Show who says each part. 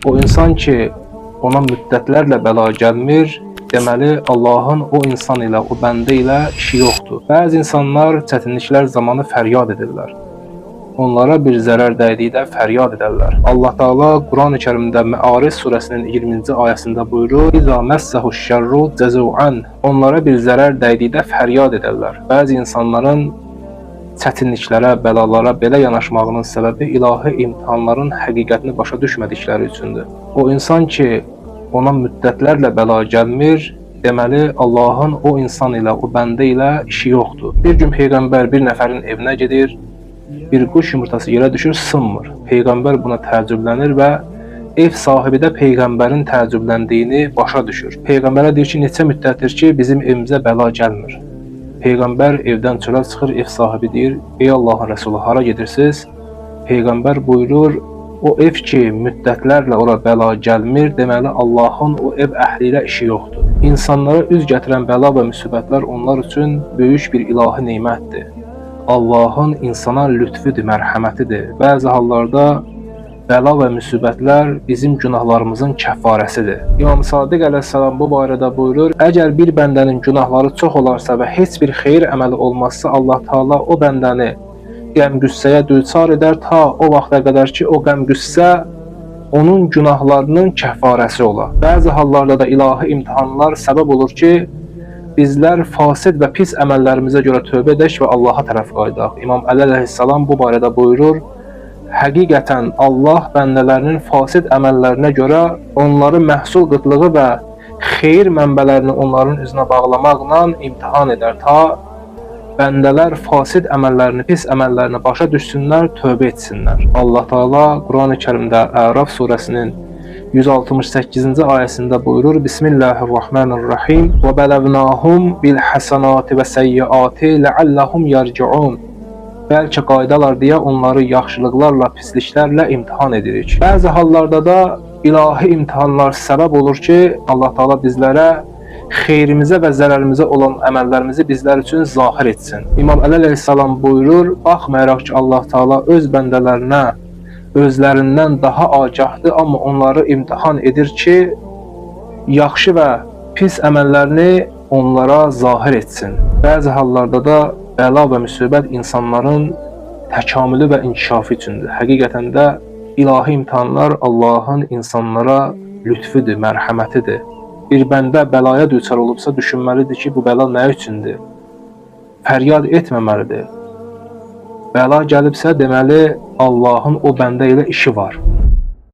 Speaker 1: O insan ki, ona müddətlərlə bəla gəlmir, deməli Allahın o insan ilə, o bəndə ilə işi yoxdur. Bəzi insanlar çətinliklər zamanı fəryad edirlər. Onlara bir zərər dəydikdə fəryad edərlər. Allah Taala Qurani Kərimdə Məaric surəsinin 20-ci ayəsində buyurur: "İza məssehu şerru cəzuan." Onlara bir zərər dəydikdə fəryad edərlər. Bəzi insanların çətinliklərə, bəlalara belə yanaşmağının səbəbi ilahi imtahanların həqiqətini başa düşmədikləri üçündür. O insan ki, ona müddətlərlə bəla gəlmir, deməli Allahın o insan ilə, o bəndə ilə işi yoxdur. Bir gün peyğəmbər bir nəfərin evinə gedir, bir quş yumurtası yerə düşür, sınmır. Peyğəmbər buna təəccüblənir və ev sahibi də peyğəmbərin təəccübləndiyini başa düşür. Peyğəmbərə deyir ki, neçə müddətdir ki, bizim evimizə bəla gəlmir. Peyğəmbər evdən çölə çıxır, ev sahibi deyir: "Ey Allahın Rəsulu, hara gedirsiz?" Peyğəmbər buyurur: "O ev ki, müddətlərlə ora bəla gəlmir, deməli Allahın o ev əhli ilə işi yoxdur." İnsanlara üz gətirən bəla və müsibətlər onlar üçün böyük bir ilahi nemətdir. Allahın insana lütfüdür, mərhəmətidir. Bəzi hallarda bəla və müsibətlər bizim günahlarımızın kəffarəsidir. İmam Sadiq əleyhissalam bu barədə buyurur: "Əgər bir bəndənin günahları çox olarsa və heç bir xeyir əməli olmazsa, Allah Taala o bəndəni qəm-qüssəyə düçar edər ta o vaxta qədər ki, o qəm-qüssə onun günahlarının kəffarəsi ola." Bəzi hallarda da ilahi imtahanlar səbəb olur ki, bizlər fasid və pis əməllərimizə görə tövbə edək və Allaha tərəf qayıdaq. İmam Əli əleyhissalam bu barədə buyurur: "Həqiqətən Allah bəndələrinin fasid əməllərinə görə onları məhsul qıtlığı və xeyir mənbələrini onların üzünə bağlamaqla imtahan edər ta bəndələr fasid əməllərini, pis əməllərini başa düşsünlər, tövbə etsinlər." Allah Taala Qurani-Kərimdə Əraf surəsinin 168-ci ayəsində buyurur: "Bismillahirrahmanirrahim. Və bələvnahum bil hasanati və seyyiati leallahum yerciun." Bəlkə qayıdalar deyə onları yaxşılıqlarla, pisliklərlə imtahan edirik. Bəzi hallarda da ilahi imtahanlar səbəb olur ki, Allah Taala bizlərə xeyrimizə və zərərimizə olan əməllərimizi bizlər üçün zahir etsin. İmam Əli əleyhissalam buyurur: "Baxmayaraq ki, Allah Taala öz bəndələrinə özlərindən daha agahdır, amma onları imtahan edir ki, yaxşı və pis əməllərini onlara zahir etsin." Bəzi hallarda da bəla və müsibət insanların təkamülü və inkişafı üçündür. Həqiqətən də ilahi imtahanlar Allahın insanlara lütfüdür, mərhəmətidir. Bir bəndə bəlaya düçar olubsa düşünməlidir ki, bu bəla nə üçündür? Fəryad etməməlidir. Bəla gəlibsə, deməli Allahın o bəndə ilə işi var.